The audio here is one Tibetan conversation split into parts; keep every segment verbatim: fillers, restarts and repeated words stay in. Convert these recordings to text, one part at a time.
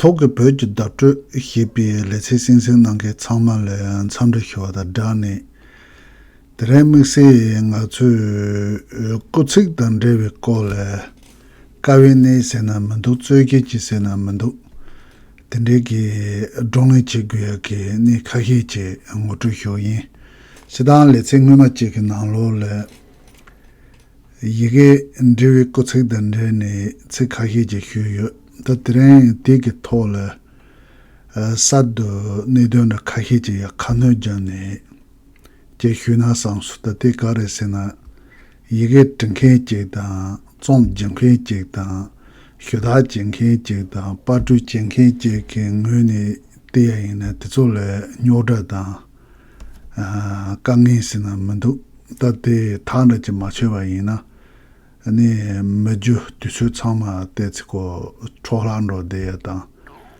ཐོག་གི་བོད་ཀྱི་བརྡ་སྤྲོད་ཞེས་པའི་ལེ་ཚན་གསན་གཟིགས་གནང་མཁན་ཚང་མ་ལ་འཚམས་འདྲི་ཞུ་བ་དང་སྦྲགས་ནས། དེ་རིང་དམིགས་བསལ་ང་ཚོས་སྐུ་ཚེགས་དང་འབྲེལ་བའི་སྐོར་ལ། དཀའ་བའི་གནས་ཟེར་ན་མི་འདུག་རྩོད་གཞི་ཅིག་ཟེར་ན་མི་འདུག་དེ་འདྲའི་གི་བགྲོ་གླེང་བྱེད་དགོས་ཡ་གི་གནས་ཁ་ཤས་ཅིག་ངོ་སྤྲོད་ཞུ་གི་ཡིན། སྤྱིར་བཏང་ལེ་ཚན་སྔོན་མ་ཅིག་གི་ནང་ལོགས་ལ། ཡི་གེ་འབྲི་བའི་སྐུ་ཚེགས་དང་འབྲེལ་ནས་ཚིག་ཁ་ཤས་ཅིག་ཞུས་ཡོད། ད་དེ་རིང་དེ་གི་ཐོག་ལ་ཨ་གསར་དུ་གནད་དོན་འདྲ་ཁ་ཤས་ཅིག་ཡང་ཁ་སྣོན་བརྒྱབ་ནས་ཅིག་ཞུས་ན་བསམ་སོང་། ད་དེ་ག་རེད་ཟེར་ན། ཡི་གེ་འབྲི་མཁན་ཅིག་དང་རྩོམ་སྒྲིག་མཁན་ཅིག་དང་ཞུ་དག་བྱེད་མཁན་ཅིག་དང་པར་སྐྲུན་བྱེད་མཁན་ཅིག་གི་ངོས་ནས་བལྟས་ཡ་ཡིན་ན་དེ་ཚོ་ལ་རྙོག་དྲ་དང་ཨ་དཀའ་ངལ་ཟེར་ན་མི་འདུག་ད་དེ་ཐག་འདྲ་ཅིག་མ་ཆོད་པ་ཡིན་ན། ནི་མི་རྒྱུ་དུས་ཚོད་ཚང་མ་བལྟས་ཚེ་ཁོ་འཕྲོ་བརླག་འགྲོ་བསྡད་ཡ་དང་།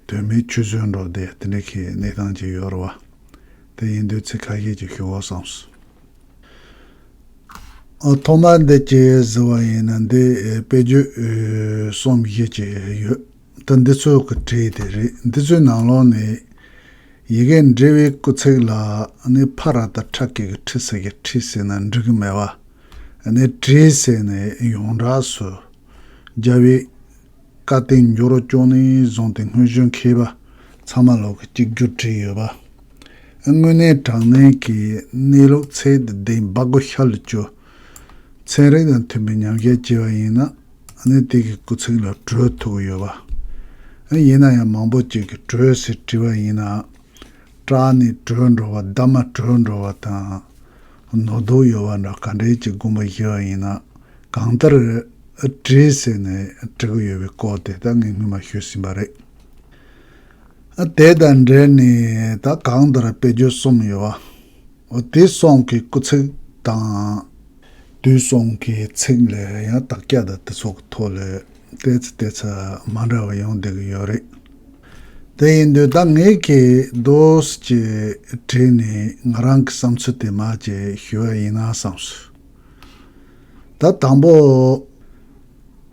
དོན་མེད་ཆུད་ཟོས་འགྲོ་བསྡད་ཡ་དེ་འདྲ་གི་གནས་སྟངས་ཅིག་ཡོད་རེད་བ། དེ་ཡིན་དུས་ཚིག་ཁ་ཤས་ཅིག་ཞུ་བ་བསམས་སོང་། ཨ་ཐོག་མར་འདི་ཅིག་གཟིགས་པ་ཡིན་ན་འདི་དཔེ་བརྗོད་ཨེ་གསུམ་བཞི་ཅིག་ཡོད། ད་འདི་ཚོ་གི་བྲིས་དེ་རེད། འདི་ཚོའི་ནང་ལོགས་ནས། ཡི་གེ་འབྲི་བའི་སྐུ་ཚེགས་ལ་ནི་ཕ་ར་བཏགས་ཕྲ་གི་གི་ཕྲི་ཟེར་གི་ཕྲི་ཟེར་ན་འགྲིག་གི་མེད་པ། ནི་བྲིས་ཟེར་ནས་ཡོངས་གྲགས་སུ་རྒྱལ་བའི་བཀའ་བསྟན་འགྱུར་བ་བཅུ་ནས་བཟུང་སྟེ་སྔོན་བྱོན་མཁས་པ་ཚང་མ་ལོག་གི་གཅིག་གྱུར་བྲིས་ཡོད་པ། དངོས་གནས་དྲང་གནས་ཀྱི་གནས་ལུགས་ཚད་དང་ལྡན་སྦ་དགོས་ཤ་ལ་བཅུ། ཚན་རིག་དང་མཐུན་པའི་ཉམས་ཞིབ་བྱས་པ་ཡིན་ན། ཨ་ནི་དེ་གི་སྐུ་ཚེགས་ལ་བྲོས་ཐུག་ཡོད་པ། ཡིན་ན་ཡང་མང་པོ་ཅིག་གིས་བྲོས་ཟེར་བྲིས་པ་ཡིན་ན། སྐྲག་ནས་བྲོས་འགྲོ་བ་འདབ་མ་བྲོས་འགྲོ་བ་དང་། ནོར་འདུག་ཡོད་པ་འདྲ་ག་འདྲའི་ཅིག་དགོངས་པ་བཞེས་པ་ཡིན་ན། གང་ལྟར་བྲིས་ཟེར་ནས་བྲི་གི་ཡོད་པའི་སྐོར་དེ་ད་ངས་སྔོན་མ་ཞུས་ཟིན་པ་རེད། ཨ་དེ་དང་འབྲེལ་ནས་ད་གང་ལྟར་དཔེ་བརྗོད་གསུམ་ཡོད་པ། འོ་དེ་གསུམ་གྱི་སྐུ་ཚེགས་དང་། དུས་གསུམ་གྱི་ཚིག་ལ་ཡང་དག་ཆ་དང་དེ་ཚོ་གི་ཐོག་ལ་ཏོག་ཙམ་ཏོག་ཙམ་མ་འདྲ་བ་ཡོང་བསྡད་ཀྱི་ཡོད་རེད། དེ་ཡིན་དུས་ད་ངས་ཀྱིས་རྡོག་ཅིག་བྲིས་ནས་ང་རང་གི་བསམ་ཚུལ་དེ་མར་ཅིག་ཞུ་བ་ཡིན་ན་བསམས་སོང་། ད་དང་པོ།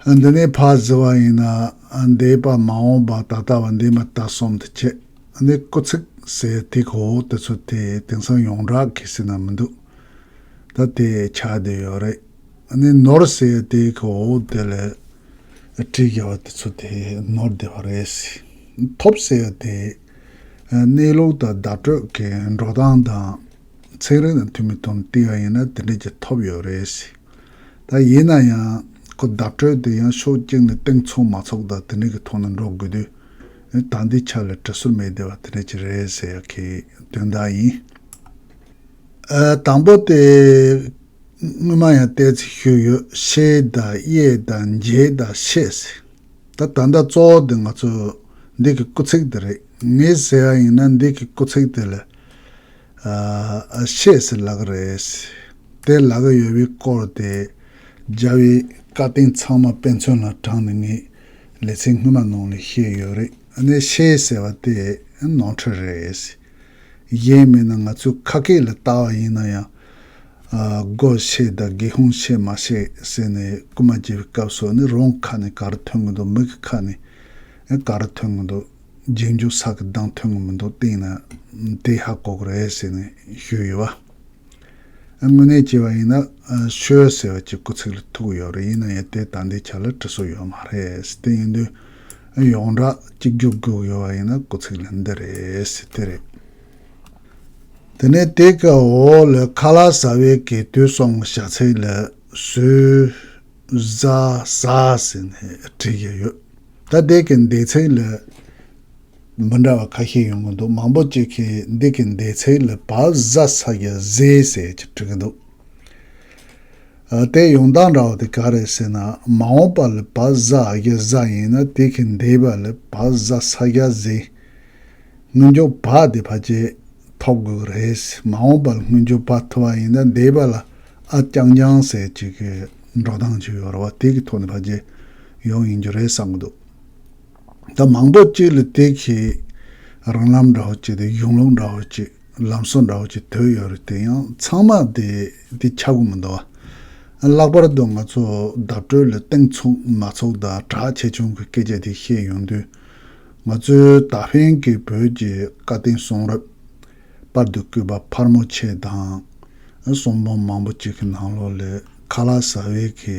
འདི་ནས་ཕར་གཟིགས་པ་ཡིན་ན། འདས་པ་མ་འོངས་པ་ད་ལྟ་བ་འདས་མ་ད་གསུམ་དུ་ཕྱེ། ནི་སྐུ་ཚེགས་ཟེར་དེ་གོ་དེ་ཚོ་དེ་དེང་སང་ཡོངས་གྲགས་ཀྱི་ཟེར་ན་མི་འདུག་ད་དེ་ཆགས་བསྡད་ཡོད་རེད། ནི་ནོར་ཟེར་དེ་གོ་དེ་ལ་བྲིས་བཞག་པ་དེ་ཚོ་དེ་ནོར་བསྡད་པ་རེད། ཐོབ་ཟེར་དེ་གནས་ལུགས་དང་བརྡ་སྤྲོད་ཀྱི་འགྲོ་སྟངས་དང་། ཚན་རིག་དང་མཐུན་པའི་ཐོག་ནས་བལྟས་པ་ཡིན་ན་དེ་འདྲ་ཅིག་ཐོབ་ཡོད་རེད། ད་ཡིན་ན་ཡང་ཁོ་བརྡ་སྤྲོད་དེ་ཡང་ཕྱོགས་གཅིག་ནས་གཏིང་ཚུགས་མ་ཚུགས་དང་དེ་འདྲ་གི་ཐོག་ནས་འགྲོ་དགོས་དུས། ད་ལྟའི་ཆ་ལ་བྲི་སྲོལ་མེད་བསྡད་པ་དེ་འདྲ་ཅིག་རེད་ཟེར་ཡག་གི་དོན་དག་ཡིན། ཨ་དང་པོ་དེ། སྔོན་མ་ཡང་ཏོག་ཙམ་ཞུས་ཡོད། ཤེས་དང་དབྱེ་དང་འབྱེད་དང་ཤེས་ཟེར། ད་ད་ལྟ་གཙོ་བོ་དེ་ང་ཚོ་འདི་གི་སྐུ་ཚེགས་དེ་རེད། ངས་ཟེར་བ་ཡིན་ན་འདི་གི་སྐུ་ཚེགས་དེ་ལ་ཨ་ཤེས་ཟེར་ལབ་ཀྱི་རེད། དེ་ལབ་ཀྱི་ཡོད་པའི་སྐོར་དེ་རྒྱལ་བའི་བཀའ་བསྟན་ཚང་མ་དཔེ་མཚོན་ལ་དྲངས་ནས་ངས་ལེ་ཚན་སྔོན་མ་ནང་ལ་བཤད་ཡོད་རེད། ཨ་ནི་ཤེས་ཟེར་བ་དེ་ནོར་འཁྲུལ་རེད། གཞན་མིན་ན་ང་ཚོས་ཁ་སྐད་ལ་བལྟ་བ་ཡིན་ན་ཡང་། ཨ་སྒོ་ཕྱེ་དང་སྒེའུ་ཁུང་ཕྱེ་མ་ཕྱེ་ཟེར་ནས་རྐུ་མ་བྱེད་པའི་སྐབས་སུ་ནི་རང་ཁ་ནས་ག་རེ་ཐོན་གྱི་འདུག་མི་གི་ཁ་ནས་ག་རེ་ཐོན་གྱི་འདུག་རྗེས་འཇུག་ས་གི་གདངས་ཐོན་གྱི་མི་འདུག་བལྟས་ན་དེ་ཧ་གོ་གི་རེད་ཟེར་ནས་ཞུས་ཡོད་པ། དངོས་གནས་བྱས་པ་ཡིན་ན་ཨ་ཤོད་ཟེར་བ་ཅིག་སྐུ་ཚེགས་ལ་ཐུག་ཡོད་རེད། ཡིན་ན་ཡང་དེ་ད་ལྟའི་ཆ་ལ་བྲི་སྲོལ་ཡོད་མ་རེད། དེ་ཡིན་དུས་ཡོངས་གྲགས་གཅིག་གྱུར་དགོས་ཡོད་པ་ཡིན་ན་སྐུ་ཚེགས་ལ་འདི་རེད་ཟེར་དེ་རེད། དེ་ནས་དེ་གི་འོག་ལ་ཁ་ལག་ཟ་བའི་གི་དུས་གསུམ་གྱི་བྱ་ཚིག་ལ་ཟོས། ཟ། ཟ་ཟེར་ནས་བྲིས་ཀྱི་ཡོད། ད་དེ་གི་འདས་ཚིག་ལ་མི་འདྲ་བ་ཁ་ཤས་ཡོང་གི་འདུག་མང་པོ་ཅིག་གིས་འདི་གི་འདས་ཚིག་ལ་བ་ཟ་ས་ཡ་ཟེ་ཟེར་གྱི་བྲིས་ཀྱི་འདུག་ཨ་དེ་ཡོང་སྟངས་འདྲ་བོ་དེ་ག་རེད་ཟེར་ན། མ་འོངས་པ་ལ་བ་ཟ་ཡ་ཟ་ཡིན་ན་དེ་གི་འདས་པ་ལ་བ་ཟ་ས་ཡ་ཟེ། སྔོན་འཇུག་བ་དེ་ཕལ་ཆེར་ཐོབ་དགོས་ཀྱི་རེད། མ་འོངས་པར་སྔོན་འཇུག་བ་ཐོབ་པ་ཡིན་ན་འདས་པ་ལ་ཨ་རྐྱང་རྐྱང་ཟེར་ཅིག་གི་འགྲོ་སྟངས་ཅིག་ཡོད་རེད་བ། དེ་གི་ཐོག་ནས་ཕལ་ཆེར་ཡོང་ཡིན་རྒྱུ་རེད་བསམ་གྱི་འདུག་ད་མང་པོ་ཅིག་ལ་དེ་གི་རང་ལམ་འདྲ་བོ་ཅིག་དང་གཞུང་ལུགས་འདྲ་བོ་ཅིག་ལམ་སྲོལ་འདྲ་བོ་ཅིག་དོད་ཡོད་རེད། དེ་ཡང་ཚང་མ་དེ་དེ་ཆགས་ཀྱི་མི་འདུག་བ། ལྷག་པར་དུ་ང་ཚོ་བརྡ་སྤྲོད་ལ་གཏིང་ཚུགས་མ་ཚུགས་དང་གྲགས་ཆེ་ཆུང་གི་སྐད་ཆ་དེ་བཤད་ཡོང་དུས། ང་ཚོའི་ད་ཕན་གྱི་བོད་ཀྱི་བཀའ་བསྟན་གསུང་རབ། པར་དུ་བརྐོས་པ་ཕལ་མོ་ཆེ་དང་། གསུང་འབུམ་མང་པོ་ཅིག་གི་ནང་ལོགས་ལ་ཁ་ལག་ཟ་བའི་གི་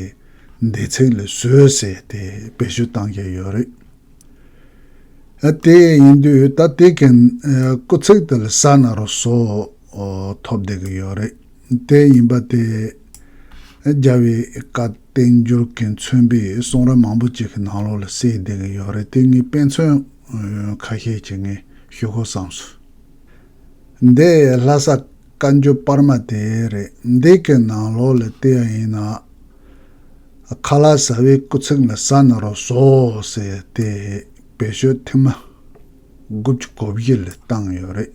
འདས་ཚིག་ལ་ཟོས་ཟེར་ཏེ་བེད་སྤྱོད་བཏང་གི་ཡོད་རེད། དེ་ཡིན་དུས་ད་དེ་གི་སྐུལ་ཚིག་དེ་ལ་ཟ་ན་རོ་ཟོ་ཐོབ་བསྡད་ཀྱི་ཡོད་རེད། དེ་ཡིན་པ་དེ་རྒྱལ་བའི་བཀའ་བསྟན་འགྱུར་གྱིས་མཚོན་པའི་གསུང་རབ་མང་པོ་ཅིག་གི་ནང་ལོགས་ལ་གསལ་བསྡད་ཀྱི་ཡོད་རེད། དེ་ངས་དཔེ་མཚོན་ཁ་ཤས་ཅིག་ངས་ཞུ་དགོས་བསམ་སོང་། འདི་ལྷ་ས་བཀའ་འགྱུར་པར་མ་དེ་རེད། འདི་གི་ནང་ལོགས་ལ་བལྟས་ཡིན་ན། ཁ་ལག་ཟ་བའི་སྐུལ་ཚིག་ལ་ཟ་ན་རོ་ཟོ་ཟེར་ཏེ་བེད་སྤྱོད་ཐེངས་མ་དགུ་བཅུ་གོ་བཞི་ལ་བཏང་ཡོད་རེད།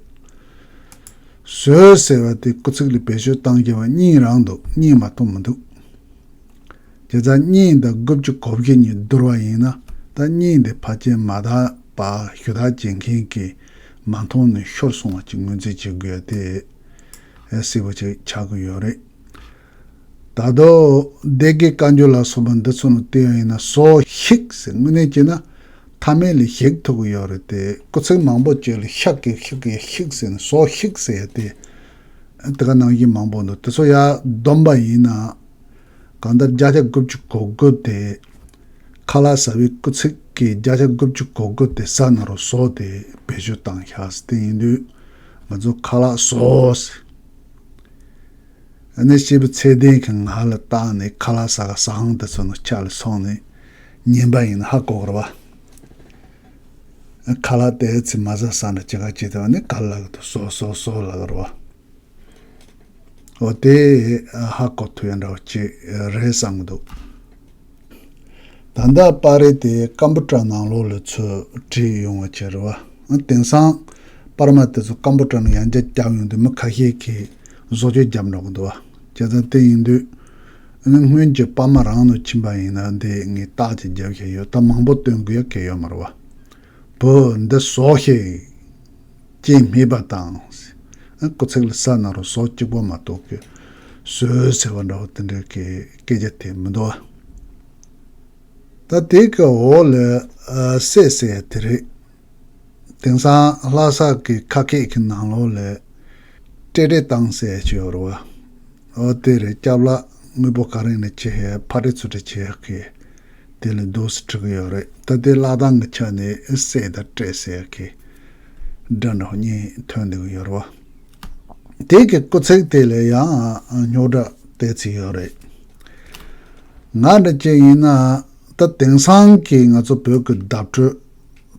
ཟོས་ཟེར་བ་དེ་སྐུལ་ཚིག་ལ་བེད་སྤྱོད་བཏང་བཞིན་པ་གཉིས་རང་འདུག་གཉིས་མ་གཏོགས་མི་འདུག་བྱས་ཙང་གཉིས་དང་དགུ་བཅུ་གོ་བཞི་གཉིས་བསྡུར་བ་ཡིན་ན། ད་གཉིས་དེ་ཕལ་ཆེར་མ་དག་པ་ཞུ་དག་བྱེད་མཁན་གྱི་མ་མཐོང་ནས་ཤོར་སོང་བ་ཅིག་ངོས་འཛིན་བྱེད་དགོས་ཡ་དེ་གསལ་པོ་ཅིག་ཆགས་ཀྱི་ཡོད་རེད། ད་དུང་སྡེ་དགེ་བཀའ་འགྱུར་ལ་སོགས་པ་འདི་ཚོ་ནང་བལྟས་ཡིན་ན་ཟོ་ཤིག་ཟེར་དངོས་གནས་བྱས་ན་མཐའ་མེད་ལ་ཞིག་ཐུག་གི་ཡོད་རེད་དེ། སྐུལ་ཚིག་མང་པོ་བྱས་ལ་ཤག་གི་ཤིག་གི་ཤིག་ཟེར་ནས་ཟོ་ཤིག་ཟེར་ཡ་དེ་དེ་ག་ནང་བཞིན་མང་པོ་འདུག་དེ་ཚོ་ཡར་བསྡོམས་པ་ཡིན་ན་གང་ལྟར་བརྒྱ་ཆ་དགུ་བཅུ་གོ་དགུ་དེ་ཁ་ལག་ཟ་བའི་སྐུལ་ཚིག་གི་བརྒྱ་ཆ་དགུ་བཅུ་གོ་དགུ་དེ་ཟ་ན་རོ་ཟོ་དེ་བེད་སྤྱོད་བཏང་ཤག་ཟེར། དེ་ཡིན་དུས་ང་ཚོ་ཁ་ལག་ཟོ་ཟེར། ཨ་ནི་སྐྱེས་བུ་ཚེ་བརྟན་གྱི་ངག་ལ་བཏགས་ནས་ཁ་ལག་ཟ་ག་ཟ་ཁང་དེ་ཚོ་ནང་ཕྱག་ལ་སོང་ནས་ཉན་པ་ཡིན་ན་ཧ་གོ་གི་རེད་བ། ཁ་ལག་དེ་ཚོ་མ་ཟ་ཟ་ན་ཅི་ག་ཅི་དེ་བ་ནི་ག་ལ་གི་དུ་ཟོ་ཟོ་ཟོ་ལ་གི་རེད་བ། འོ་དེ་ཧ་གོ་ཐུབ་ཡ་འདྲ་བ་ཅིག་རེད་བསམ་གི་འདུག་ད་ལྟ་པར་རིས་དེ་ཀམ་པུ་ཊར་ནང་ལོགས་ལ་ཚུར་བྲིས་ཡོང་བ་བྱས་རེད་བ། དེང་སང་པར་མ་དེ་ཚོ་ཀམ་པུ་ཊར་ནང་ཡང་བསྐྱར་བརྒྱབ་ཡོང་དུས་མི་ཁ་ཤས་ཀྱིས་བཟོ་བཅོས་བརྒྱབ་འགྲོ་གི་འདུག་བ། བྱས་ཙང་དེ་ཡིན་དུས་སྔོན་གྱི་པར་མ་རང་ནང་ཕྱིན་པ་ཡིན་ན་འདི་ངས་རྟགས་ཅིག་བརྒྱབ་བཞག་ཡོད། ད་མང་པོ་སྟོན་དགོས་ཡ་གལ་ཡོད་མ་རེད་བ། བུ་འདི་ཟོ་ཤིག་སྐྱེས་སྨྲས་པ་དང་། སྐུལ་ཚིག་ལ་ཟ་ན་རོ་ཟོ་གཅིག་པོ་མ་གཏོགས་ཀྱི་ཟོས་ཟེར་བ་འདྲ་བོ་དེ་འདྲའི་གི་སྐད་ཆ་དེ་མི་འདུག་ད་དེ་གི་འོག་ལ་ཨ་སྲས་ཟེར་ཡ་དེ་རེད། དེང་སང་ལྷ་ས་གི་ཁ་སྐད་ཀྱི་ནང་ལོགས་ལ་ཏྲེ་ཏྲེ་བཏང་ཟེར་ཡ་ཅིག་ཡོད་རེད་བ། འོ་དེ་རེད། སྐྱབས་ལ་དངོས་པོ་ག་རེ་ནས་ཆེ་ཧེ་ཕ་ཏི་ཚུ་ཏི་ཆེ་ཧེ་གི་དེ་ལ་འདུག་སེ་འབྲི་གི་ཡོད་རེད། ད་དེ་བཀླག་སྟངས་ཀྱི་ཆ་ནས་སྲས་དང་ཏྲེ་ཟེར་ཡ་གི་སྒྲ་འདྲ་བོ་གཉིས་ཐོན་བསྡད་ཀྱི་ཡོད་རེད་བ། དེ་གི་སྐུལ་ཚིག་དེ་ལ་ཡང་རྙོག་དྲ་ཏོག་ཙམ་ཡོད་རེད། ང་འདྲ་ཅིག་ཡིན་ན་ད་དེང་སང་གི་ང་ཚོ་བོད་ཀྱི་བརྡ་སྤྲོད་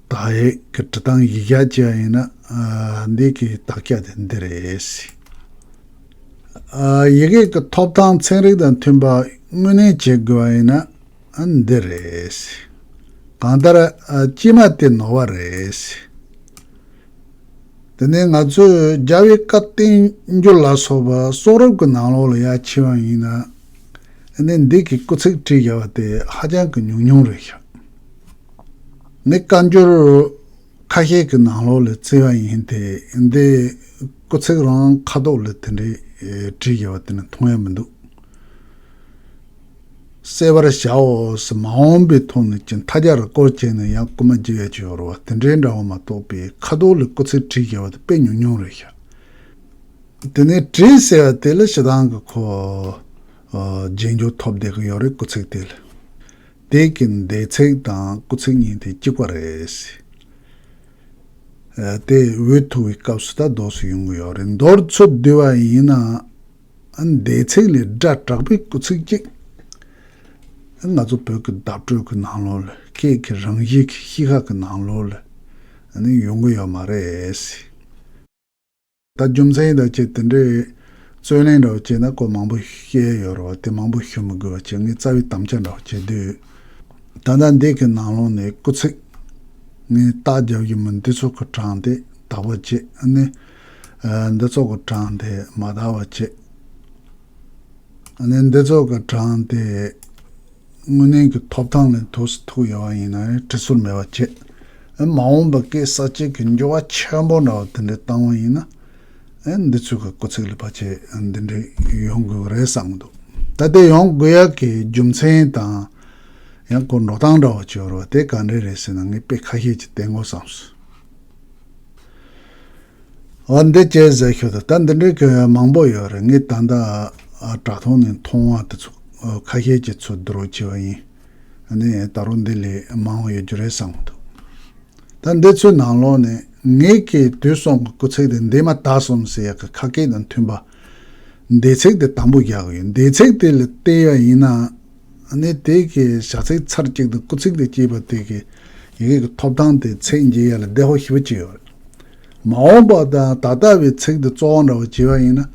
དག་ཡིག་གི་འབྲི་སྟངས་གཞི་བཞག་བྱས་ཡིན་ན་ཨ་འདི་གི་དག་ཆ་དེ་འདི་རེད། ཨ་ཡི་གེ་གི་ཐོབ་ཐང་ཚན་རིག་དང་མཐུན་པ་དངོས་གནས་བྱེད་དགོས་པ་ཡིན་ན་ཨ་འདི་རེད། གང་ལྟར་ཨ་སྐྱེས་མ་དེ་ནོར་བ་རེད། དེ་ནས་ང་ཚོས་རྒྱལ་བའི་བཀའ་བསྟན་འགྱུར་ལ་སོགས་པ་གསུང་རབ་ཀྱི་ནང་ལོགས་ལ་ཡར་ཕྱིན་པ་ཡིན་ན། ཨ་ནི་འདི་གི་སྐུལ་ཚིག་བྲིས་བཞག་པ་དེ་ཧ་ཅང་གི་ཉུང་ཉུང་རེད་ཤག་ངས་བཀའ་འགྱུར་ཁ་ཤས་ཀྱི་ནང་ལོགས་ལ་བརྩིས་པ་ཡིན་ཏེ། འདི་སྐུལ་ཚིག་རང་ཁ་ཐོག་ལ་དེ་འདྲའི་བྲིས་བཞག་པ་དེ་ནི་མཐོང་ཡ་མི་འདུག་གསལ་བར་བྱའོ་ཟེར་མ་འོངས་པའི་ཐོག་ནས་ཀྱི་མཐའ་རྒྱ་རུ་སྐོར་བྱས་ནས་ཡང་སྐུལ་མ་བརྒྱབ་ཡ་ཅིག་ཡོད་རེད་བ། དེ་འདྲའི་འདྲ་བ་མ་གཏོགས་པའི་ཁ་ཐོག་ལ་སྐུལ་ཚིག་བྲིས་བཞག་པ་དེ་དཔེ་ཉུང་ཉུང་རེད་ཤག་དེ་ནས་བྲིས་ཟེར་བ་དེ་ལ་སྤྱིར་བཏང་གི་ཁོ་ཨ་རྗེས་འཇུག་ཐོབ་བསྡད་ཀྱི་ཡོད་རེད། སྐུལ་ཚིག་དེ་ལ། དེ་གི་འདས་ཚིག་དང་སྐུལ་ཚིག་གཉིས་དེ་གཅིག་པ་རེད། ཨ་དེ་འོས་ཐུག་པའི་སྐབས་སུ་ད་ལྡོག་སུ་ཡོང་གི་ཡོད་རེད། མདོར་ཚུར་བསྡུས་པ་ཡིན་ན། ཨ་འདས་ཚིག་ལས་སྒྲ་དྲག་པོའི་སྐུལ་ཚིག་ཅིག་ཨ་ང་ཚོ་བོད་ཀྱི་བརྡ་སྤྲོད་ཀྱི་ནང་ལོགས་ལ། སྐད་ཀྱི་རང་བཞིན་གྱི་གཤིས་ཀ་གི་ནང་ལོགས་ལ་ཨ་ནི་ཡོང་གི་ཡོད་མ་རེད། ད་རྒྱུ་མཚན་དང་བཅས་དེ་འདྲའི་རྩོད་གླེང་འདྲ་བོ་བྱས་ན་ཁོ་མང་པོ་བཤད་ཡོད་རེད་བ། དེ་མང་པོ་ཞུ་མི་དགོས་པ་བྱས། ངས་རྩ་བའི་དམ་བཅའ་འདྲ་བོ་བྱས་དུས། ད་ལྟ་འདི་གི་ནང་ལོགས་ནས་སྐུལ་ཚིག་ངས་རྟགས་རྒྱབ་ཀྱི་མི་འདི་ཚོ་གི་གྲངས་དེ་དག་པ་བྱས། ཨ་ནི་ཨ་འདི་ཚོ་གི་གྲངས་དེ་མ་དག་པ་བྱས། ཨ་ནི་འདི་ཚོ་གི་གྲངས་དེ་དངོས་གནས་ཀྱི་ཐོབ་ཐང་ལས་ཐོག་སུ་ཐུག་ཡོད་པ་ཡིན་ན་བྲི་སྲོལ་མེད་པ་བྱས། ཨ་མ་འོངས་པ་སྐད་གསར་བཅད་ཀྱི་འགྱུར་བ་ཆེན་པོ་འདྲ་བ་དེ་འདྲ་བཏང་བ་ཡིན་ན། ཨ་འདི་ཚོ་གི་སྐུལ་ཚིག་ལ་ཕལ་ཆེར་འདི་འདྲ་ཡོང་དགོས་རེད་བསམ་གྱི་འདུག་ད་དེ་ཡོང་དགོས་ཡག་གི་རྒྱུ་མཚན་དང་ ཡང་ཁོ་འགྲོ་སྟངས་འདྲ་བ་ཅིག་ཡོད་རེད་བ། དེ་ག་འདྲས་རེད་ཟེར་ན་ངས་དཔེ་ཁ་ཤས་ཅིག་བསྟན་དགོས་བསམས་སོང་། འོ་འདི་བྱས་ཟེར་ཤོད་དང་། ད་འདི་འདྲའི་གི་མང་པོ་ཡོད་རེད། ངས་ད་ལྟ་དྲ་ཐོག་ནས་མཐོང་བ་དེ་ཚོ་ཁ་ཤས་ཅིག་ཚུར་བསྡུ་རུབ་བྱས་པ་ཡིན། ཨ་ནི་ད་རུང་འདི་ལས་མང་བ་ཡོད་རྒྱུ་རེད་བསམ་གི་འདུག་ད་འདི་ཚོའི་ནང་ལོགས་ནས་ངེད་ཀྱི་དུས་གསུམ་གྱི་སྐུ་ཚེགས་དེ་འདས་མ་ད་གསུམ་ཟེར་ཡག་གི་ཁ་སྐད་དང་མཐུན་པ། འདས་ཚེགས་དེ་དང་པོ་རྒྱག་གི་ཡོད། འདས་ཚེགས་དེ་ལ་བལྟས་པ་ཡིན་ན། ཨ་ནི་དེ་གི་བྱ་ཚིག་ཚར་གཅིག་དང་སྐུ་ཚེགས་དང་བཅས་པ་དེ་གི་ཡི་གེ་གི་ཐོབ་ཐང་དེ་ཚིག་འབྱེད་ཡ་ལ་བདེ་བ་ཞེ་པོ་ཅིག་ཡོད་རེད། མ་འོངས་པ་དང་ད་ལྟ་བའི་ཚིག་དེ་གཙོ་བོ་འདྲ་བོ་བྱས་པ་ཡིན་ན།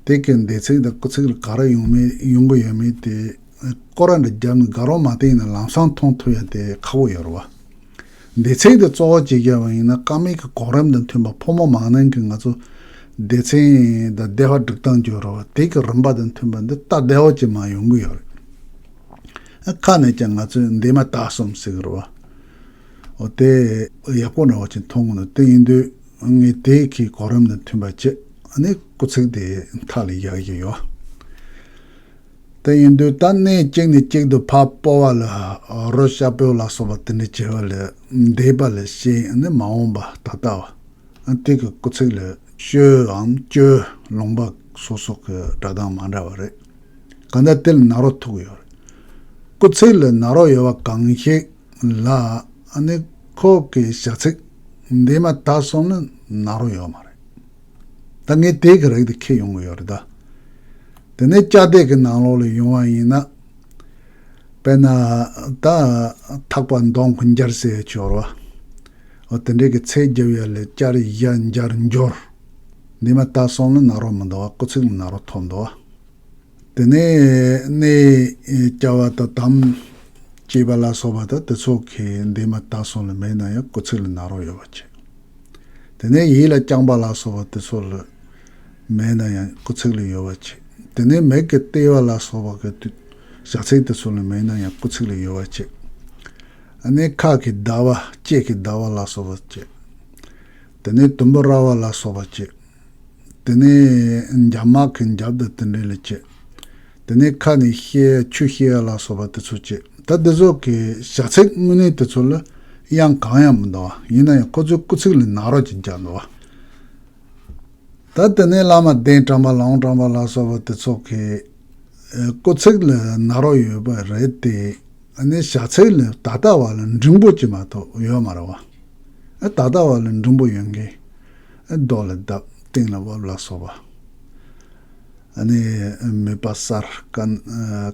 དེ་གི་འདས་ཚེགས་དང་སྐུ་ཚེགས་ལ་ག་རེ་ཡོང་མེད་ཡོང་གི་ཡོད་མེད་དེ་སྐོར་ར་འདྲ་བརྒྱབ་ནས་དགའ་རོགས་མ་བསྟན་ན་ལམ་སང་མཐོང་ཐུབ་ཡ་དེ་ཁག་པོ་ཡོད་རེད་བ། འདས་ཚེགས་དེ་གཙོ་བོ་བྱེད་རྒྱུ་ཡིན་ན་དཀར་མེ་གི་གོ་རིམ་དང་མཐུན་པ། ཕོ་མོ་མང་ནང་གི་ང་ཚོ་སྡེ་ཚན་དང་སྡེ་བ་སྒྲིག་སྟངས་ཀྱི་རོ་དེ་གི་རིམ་པ་དང་མཐུན་པ་འདི་སྟབས་བདེ་བོ་ཅིག་མ་ཡོང་གི་ཡོད་རེད། ཁ་ནས་ཀྱང་ང་ཚོས་འདས་མ་ད་གསུམ་ཟེར་གི་རེད་བ། འོ་དེ་ཡག་པོ་འདྲ་བོ་ཅིག་མཐོང་གི་འདུག་དེ་ཡིན་དུས་ངས་དེ་གི་གོ་རིམ་དང་མཐུན་པ་བྱེད། ཨ་ནི་སྐུ་ཚེགས་དེ་མཐའ་ལ་ཡག་གི་ཡོད། དེ་ཡིན་དུས་ད་གནས་གཅིག་ནས་གཅིག་ཏུ་ཕར་སྤོ་བ་ལ་རོ་ཤ་སྤོ་ལ་སོགས་པ་དེ་འདྲ་བྱེད་པ་ལས་འདས་པ་ལས་ཤེས། ཨ་ནི་མ་འོངས་པ་ད་ལྟ་བ། ཨ་དེ་གི་སྐུ་ཚེགས་ལ་ཤོད་འམ་བཅོས་ལུང་པ་སོ་སོ་གི་སྒྲ་གདངས་མ་འདྲ་བ་རེད། གང་ལྟར་དེ་ལ་ན་རོ་ཐུག་ཡོད་རེད། སྐུ་ཚེགས་ལ་ན་རོ་ཡོད་པ་གང་ཞིག་ལ། ཨ་ནི་ཁོ་གི་བྱ་ཚིག་འདས་མ་ད་གསུམ་ལ་ན་རོ་ཡོད་མ་རེད། ད་ངས་དེ་གི་རིགས་དེ་ཁྱེར་ཡོང་གི་ཡོད་རེད་ད། དེ་ནས་ཅ་དེ་གི་ནང་ལོགས་ལ་ཡོང་བ་ཡིན་ན། དཔེར་ན་ད་ཐག་པ་འདོང་གི་འབྱར་ཟེར་ཡ་ཅིག་ཡོད་རེད་བ། འོ་དེ་འདྲའི་གི་ཚད་རྒྱབ་ཡ་ལ་ཅར་ཡ་འབྱར་འབྱོར། འདས་མ་ད་གསུམ་ལ་ན་རོ་མི་འདུག་བ། སྐུ་ཚེགས་ལ་ན་རོ་ཐོབ་འདུག་བ། དེ་ནས་གནས་ཅ་བ་དང་དམ་བཅས་པ་ལ་སོགས་པ་དང་དེ་ཚོ་གི་འདས་མ་ད་གསུམ་ལ་མེད་ན་ཡང་སྐུ་ཚེགས་ལ་ན་རོ་ཡོད་པ་བྱེད། དེ་ནས་ཡིད་ལ་བརྐྱང་པ་ལ་སོགས་པ་དེ་ཚོ་ལ་མེད་ན་ཡང་སྐུ་ཚེགས་ལ་ཡོད་པ་བྱེད། དེ་ནས་མིག་གི་ལྟེ་བ་ལ་སོགས་པ་གི་དུ་བྱ་ཚིག་དེ་ཚོ་ལ་མེད་ན་ཡང་སྐུ་ཚེགས་ལ་ཡོད་པ་བྱེད། ཨ་ནི་ཁ་གི་ཟླ་བ་ལྕེ་གི་ཟླ་བ་ལ་སོགས་པ་བྱེད། དེ་ནས་དུམ་བུ་ར་བ་ལ་སོགས་པ་བྱེད། དེ་ནས་འཇབ་དམག་གི་འཇབ་དང་དེ་འདྲ་ལ་བྱེད། དེ་ནས་ཁ་ནས་བཤད་ཆུ་བཤད་ལ་སོགས་པ་དེ་ཚོ་བྱེད། ད་དེ་ཚོ་གི་བྱ་ཚིག་དངོས་གནས་དེ་ཚོ་ལ་དབྱངས་གང་ཡང་མི་འདུག་བ། ཡིན་ན་ཡང་ཁོ་ཚོའི་སྐུ་ཚེགས་ལ་ན་རོ་ཅིག་རྒྱག་འདུག་བ། ད་དེ་ནས་བླ་མ་གདན་དྲངས་པ་ལོངས་དྲངས་པ་ལ་སོགས་པ་དེ་ཚོ་གི་ཨེ་སྐུ་ཚེགས་ལ་ན་རོ་ཡོད་པ་རེད་དེ། ཨ་ནི་བྱ་ཚིག་ལ་ད་ལྟ་བ་ལ་འབྲིང་པོ་ཅིག་མ་གཏོགས་ཡོད་མ་རེད་བ། ཨ་ད་ལྟ་བ་ལ་འབྲིང་པོ་ཡོད་མཁན། ཨ་རྡོ་ལ་བརྡབ་སྟེང་ལ་བབས་ལ་སོགས་པ། ཨ་ནི་མེད་པ་གསར་ཀ་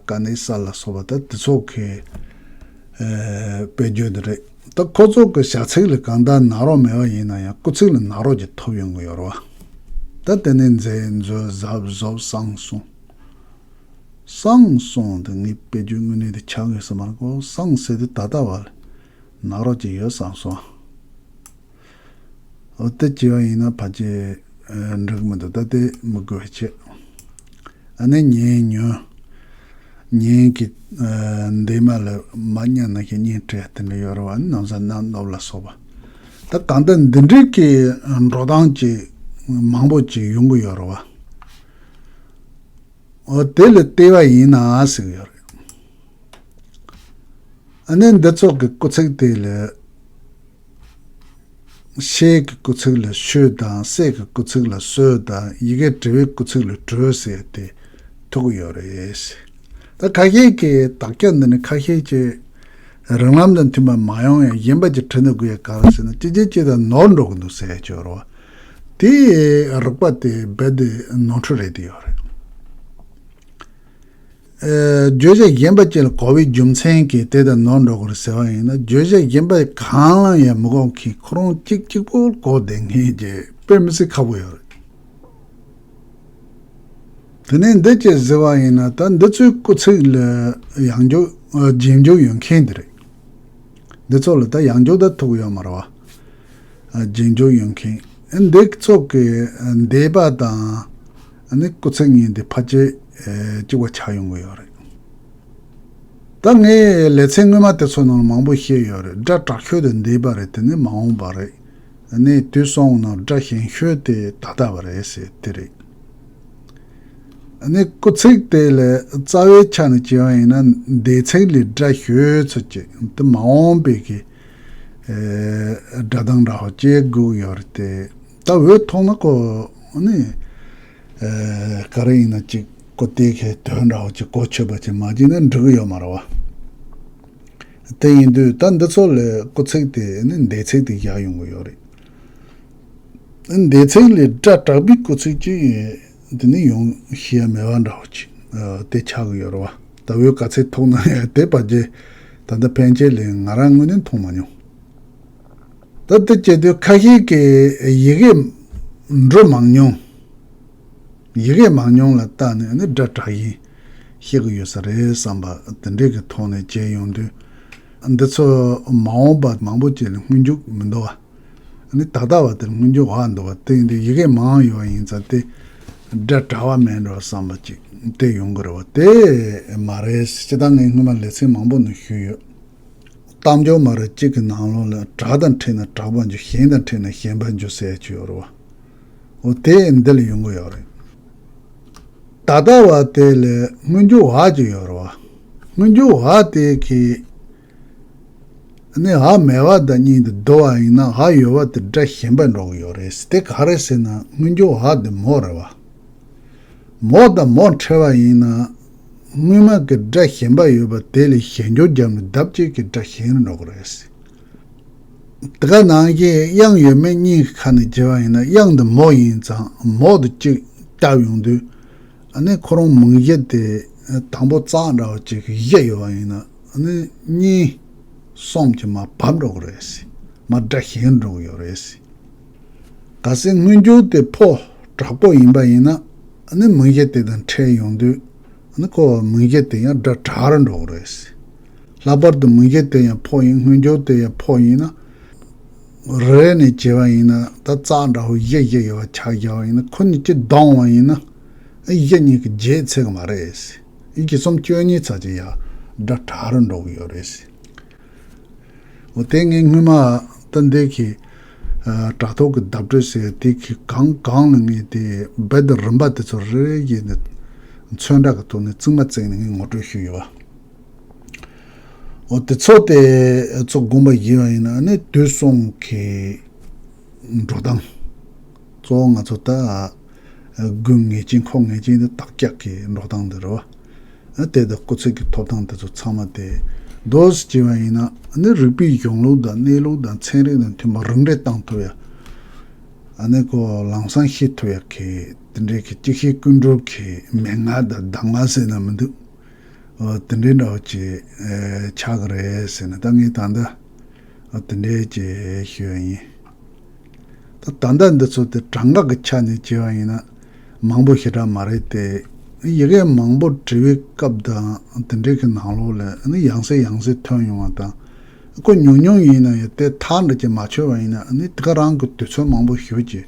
ཀ་ནས་གསར་ལ་སོགས་པ་ད་དེ་ཚོ་གི་ཨེ་དཔེ་བརྗོད་འདི་རེད། ད་ཁོ་ཚོ་གི་བྱ་ཚིག་ལ་གང་ལྟར་ན་རོ་མེད་པ་ཡིན་ན་ཡང་སྐུ་ཚེགས་ལ་ན་རོ་ཅིག་ཐོབ་ཡོང་གི་ཡོད་རེད་བ། ད་དེ་ནས་མཛེས་མཛོད་གཟབ་གཟབ་གསང་གསུང་། གསང་གསུང་དེ་ངའི་དཔེ་བརྗོད་དངོས་གནས་དེ་ཆགས་ཡོད་ས་མ་རེད་གོ། གསང་ཟེར་དུས་ད་ལྟ་བ་ལ་ན་རོ་ཅིག་ཡོད་བསམ་སོང་། འོ་དེ་བྱས་པ་ཡིན་ན་ཕལ་ཆེར་འགྲིག་མི་འདུག་ད་དེ་མི་དགོས་པ་བྱེད། ཨ་ནི་ཉན་ཉོན། ཉན་གྱི་འདས་མ་ལ་མ་ཉན་ན་ཞེས་ཉན་སྤྲད་དེ་འདྲ་ཡོད་རེད་བ། ཨ་ནི་ནམ་ཟ་ན་ནོབ་ལ་སོགས་པ། ད་གང་ལྟར་འདི་འདྲའི་གི་འགྲོ་སྟངས་ཀྱི་མང་པོ་ཅིག་ཡོང་གི་ཡོད་རེད་བ། འོ་དེ་ལ་བལྟས་པ་ཡིན་ན་ཟེར་གི་ཡོད་རེད། ཨ་ནི་འདི་ཚོ་གི་སྐུ་ཚེགས་དེ་ལ་ཤའི་གི་སྐུ་ཚེགས་ལ་ཤོད་དང་། གསེར་གི་སྐུ་ཚེགས་ལ་གསོལ་དང་། ཡི་གེ་དྲི་བའི་སྐུ་ཚེགས་ལ་གྲོལ་ཟེར་ཏེ་ཐུག་གི་ཡོད་རེད། ད་ཁ་ཤས་ཀྱི་དག་ཆ་འདི་ནི་ཁ་ཤས་ཀྱི་རིགས་ལམ་དང་མཐུན་པ་མ་ཡོང་ཡང་གཞན་པ་ཅིག་བྲིས་ན་དགོས་ཡ་ག་རེ་ཟེར་ན། ཅི་ཅི་ཅི་དང་ནོར་འགྲོ་གི་འདུག་ཟེར་ཡ་ཅིག་ཡོད་རེད་བ། དེའི་རིགས་པ་དེ་རྦད་དེ་ནོར་འཁྲུལ་རེད་དེ་ཡོད་རེད། ཨེ་བརྗོད་བྱ་གཞན་པ་ཅིག་ལ་གོ་བའི་རྒྱུ་མཚན་གྱིས་དེ་ལྟར་ནོར་འགྲོ་གི་རེད་ཟེར་བ་ཡིན་ན། བརྗོད་བྱ་གཞན་པ་གང་ལ་ཡང་མི་གོ་མཁན་ཁོ་རང་གཅིག་གཅིག་པོ་གོ་བསྡད་མཁན་གྱི་དཔེ་མི་སྲིད་ཁག་པོ་ཡོད་རེད། དེ་ནས་འདི་ཅིག་ཟེར་བ་ཡིན་ན། ད་འདི་ཚོའི་སྐུ་ཚེགས་ལ་ཡང་འཇུག་ཨ་རྗེས་འཇུག་ཡོད་མཁན་འདི་རེད། འདི་ཚོ་ལ་ད་ཡང་འཇུག་ད་ཐུག་ཡོད་མ་རེད་བ། ཨ་རྗེས་འཇུག་ཡོད་མཁན། ཨ་འདི་ཚོ་གི་ཨ་འདས་པ་དང་ཨ་ནི་སྐུ་ཚེགས་གཉིས་འདི་ཕལ་ཆེར་ཨ་གཅིག་པ་ཆགས་ཡོང་གི་ཡོད་རེད། ད་ངས་ལེ་ཚན་སྔོན་མ་དེ་ཚོ་ནང་ལ་མང་པོ་བཤད་ཡོད་རེད། སྒྲ་དྲག་ཤོས་དེ་འདས་པ་རེད། དེ་ནས་མ་འོངས་པ་རེད། ཨ་ནི་དུས་གསུམ་ནང་སྒྲ་ཞན་ཤོས་དེ་ད་ལྟ་བ་རེད་ཟེར་དེ་རེད། ནི་སྐུལ་ཚིག་དེ་ལས་རྩ་བའི་ཆ་ནས་བྱས་པ་ཡིན་ན་འདས་ཚིག་ལས་སྒྲ་ཤོད་ཚུལ་གྱི་དེ་མ་འོངས་པའི་གི་སྒྲ་གདངས་འདྲ་བོ་ཅིག་དགོས་ཡོད་རེད་དེ། ད་འོས་ཐོག་ན་ཁོ་ནི་ག་རེ་ཡིན་ན་ཅིག་ཁོ་དེ་གི་དོན་འདྲ་བོ་ཅིག་གོ་ཆོད་པ་ཅིག་མ་བྱས་ན་འགྲིག་གི་ཡོད་མ་རེད་བ། དེ་ཡིན་དུས་ད་འདི་ཚོ་ལས་སྐུལ་ཚིག་དེ་ནི་འདས་ཚིག་དེ་བཞག་ཡོང་གི་ཡོད་རེད། འདས་ཚིག་ལས་སྒྲ་དྲག་པའི་སྐུལ་ཚིག་ཅིག་འདི་ནི་ཡོང་ཤེས་ཡ་མེད་པ་འདྲ་བོ་ཅིག་དེ་ཆགས་ཀྱི་ཡོད་རེད་བ། ད་འོས་ག་ཚད་ཐོག་ན་ཡང་དེ་བར་གྱི་ད་ལྟ་ཕན་ཆད་ལས་ང་རང་ངོས་ནས་མཐོང་མ་མྱོང་། ད་དེ་བྱེད་དུས་ཁ་ཤས་ཀྱི་ཡི་གེ་འབྲི་མང་ཉུང་། ཡི་གེ་མང་ཉུང་ལ་བལྟས་ནས་ནི་སྒྲ་དྲག་ཡིན་ཤེས་ཀྱི་ཡོད་ས་རེད་བསམ་པ་དེ་འདྲས་ཀྱི་ཐོག་ནས་བྱས་ཡོང་དུས། འདི་ཚོ་མ་འོངས་པ་མང་པོ་ཅིག་ལ་སྔོན་འཇུག་མི་འདུག་བ། ནི་ད་ལྟ་བ་དེར་སྔོན་འཇུག་བ་འདུག་བ། དེ་ཡིན་དུས་ཡི་གེ་མང་ཡོད་པ་ཡིན་ཙང་དེ་སྒྲ་དྲག་པ་མེད་འགྲོ་བསམ་པ་ཅིག་དེ་ཡོང་གི་རེད་བ། དེ་མ་རེད། སྤྱིར་བཏང་ངས་སྔོན་མ་ལེ་ཚན་མང་པོ་ནས་ཞུས་ཡོད། གཏམ་བརྗོད་མ་རབས་གཅིག་གི་ནང་ལོགས་ལ་དྲག་དང་འཕྲད་ན་དྲག་པ་འཇུ། ཞན་དང་འཕྲད་ན་ཞན་པ་འཇུ་ཟེར་གྱི་ཡོད་རེད་བ། འོ་དེ་འདི་ལ་ཡོང་གི་ཡོད་རེད། ད་ལྟ་བ་དེ་ལ་སྔོན་འཇུག་བ་ཅིག་ཡོད་རེད་བ། སྔོན་འཇུག་བ་དེ་གི་ནི་བ་མེད་པ་དང་གཉིས་དེ་བསྡུ་བ་ཡིན་ན་བ་ཡོད་པ་དེ་སྒྲ་ཞན་པ་འགྲོ་གི་ཡོད་རེད། དེ་ག་རེ་ཟེར་ན་སྔོན་འཇུག་བ་དེ་མོ་རེད་བ། མོ་དང་མོ་འཕྲད་པ་ཡིན་ན། སྔོན་མ་གི་སྒྲ་ཞན་པ་ཡོད་པ་དེ་ལས་ཞན་འགྱུར་བརྒྱབ་ནས་ལྡབ་གཅིག་གི་སྒྲ་ཞན་རུ་འགྲོ་གི་རེད། དེ་ག་ནང་བཞིན་དབྱངས་ཡོད་མེད་གཉིས་ཀྱི་ཁ་ནས་བརྗེ་བ་ཡིན་ན། དབྱངས་དེ་མོ་ཡིན་ཙང་མོ་དེ་གཅིག་བཏབ་ཡོང་དུས། ཨ་ནི་ཁོ་རང་མིང་གཞི་དེ་དང་པོ་ཙག་འདྲ་བོ་གཅིག་གི་གཞི་ཡོད་པ་ཡིན་ན། ཨ་ནི་གཉིས་གསུམ་གྱིས་མར་བབས་འགྲོ་གི་རེད། མར་སྒྲ་ཞན་འགྲོ་གི་ཡོད་རེད། གལ་སྲིད་སྔོན་འཇུག་དེ་ཕོ་དྲག་པོ་ཡིན་པ་ཡིན་ན། ཨ་ནི་མིང་གཞི་དེ་དང་འཕྲད་ཡོང་དུས། ཨ་ནི་ཁོ་མིང་གཞི་དེ་ཡང་སྒྲ་དྲག་རུ་འགྲོ་གི་རེད། ལྷག་པར་དུ་མིང་གཞི་དེ་ཡང་ཕོ་ཡིན། སྔོན་འཇུག་དེ་ཡང་ཕོ་ཡིན་ན། རེ་ནས་བྱས་པ་ཡིན་ན། ད་ཙག་འདྲ་བོ་གཞི་གཞི་ཡོད་པ་ཆ་བཞག་པ་ཡིན་ན། ཁོ་གཉིས་ཀྱིས་བསྡོམས་པ་ཡིན་ན། ཨ་གཞི་གཉིས་ཀྱིས་བརྗེད་ཚར་གི་མ་རེད། ཨ་གི་གསུམ་བཅུ་གཉིས་ཚར་གྱི་ཡང་སྒྲ་དྲག་རུ་འགྲོ་གི་ཡོད་རེད། འོ་དེ་ངས་སྔོན་མ་ད་འདི་གི་ཨ་དྲ་ཐོག་གི་བརྡ་སྤྲོད་ཟེར་དེ་གི་གང་གང་ལ་ངས་དེ་རྦད་དེ་རིམ་པ་དེ་ཚོ་རེ་རེ་བཞིན་དུ་ཚོན་ཁྲ་གི་ཐོག་ནས་རྩིག་མ་བརྩེགས་ནས་ངས་ངོ་སྤྲོད་ཞུས་ཡོད་པ། འོ་དེ་ཚོ་དེ་ཚོ་དགོངས་པ་བཞེས་པ་ཡིན་ན་ནི་དུས་གསུམ་གི་འགྲོ་སྟངས། གཙོ་བོ་ང་ཚོ་ད་དགོས་ངེས་ཅན་མཁོ་ངེས་ཅན་དེ་བརྟག་དཔྱད་ཀྱི་འགྲོ་སྟངས་དེ་རེད་བ། དེ་དང་སྐུལ་ཚིག་གི་ཐོབ་ཐང་དེ་ཚོ་ཚང་མ་དེ་འདུག་སེ་བྱས་པ་ཡིན་ན་ནི་རིག་པའི་གཞུང་ལུགས་དང་གནས་ལུགས་དང་ཚན་རིག་དང་མཐུན་པ་རིགས་འགྲེ་བཏང་ཐུབ་ཡ། ཨ་ནི་ཁོ་ལམ་སང་ཤེས་ཐུབ་ཡ་གི་དེ་འདྲའི་གི་གཅིག་ཤེས་ཀུན་གྲོལ་གི་མན་ངག་དང་གདམས་ངག་ཟེར་ན་མི་འདུག་འོ་དེ་འདྲའི་འདྲ་བོ་ཅིག་ཨེ་ཆགས་ཀྱི་རེད་ཟེར་ནས་ད་ངས་ད་ལྟ་འོ་དེ་འདྲའི་ཅིག་ཞུ་ཡ་ཡིན། ད་ད་ལྟ་འདི་ཚོ་དེ་གྲངས་ཀ་གི་ཆ་ནས་བྱས་པ་ཡིན་ན་མང་པོ་ཞེ་དྲག་མ་རེད་དེ། ཡི་གེ་མང་པོ་འབྲི་བའི་སྐབས་དང་དེ་འདྲའི་གི་ནང་ལོགས་ལ་ནི་ཡང་སེ་ཡང་སེ་ཐོན་ཡོང་བ་དང་། ཁོ་ཉུང་ཉུང་ཡིན་ན་ཡང་དེ་ཐག་འདྲ་ཅིག་མ་ཆོད་པ་ཡིན་ན་ནི་དེ་ག་རང་གི་དུས་ཚོད་མང་པོ་ཞེ་ཅིག་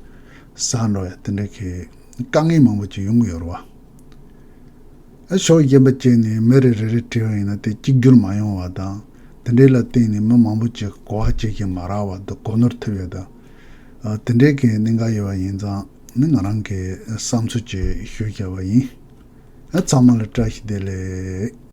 ཟ་འགྲོ་ཡ་དེ་འདྲའི་གི་དཀའ་ངལ་མང་པོ་ཅིག་ཡོང་གི་ཡོད་རེད་བ། ཨ་ཕྱོགས་གཞན་པ་ཅིག་ནས་མི་རེ་རེ་རེ་བྲིས་པ་ཡིན་ན་དེ་གཅིག་གྱུར་མ་ཡོང་བ་དང་། དེ་འདྲའི་ལ་བརྟེན་ནས་མི་མང་པོ་ཅིག་གོ་བ་ཅིག་ཀྱང་མ་རག་པ་དང་གོ་ནོར་ཐེབས་ཡ་དང་། ཨ་དེ་འདྲའི་གི་གནད་འགག་ཡོད་པ་ཡིན་ཙང་ནི་ང་རང་གི་བསམ་ཚུལ་ཅིག་ཞུས་བཞག་པ་ཡིན། ཨ་ཚང་མ་ལ་བཀྲ་ཤིས་བདེ་ལེགས།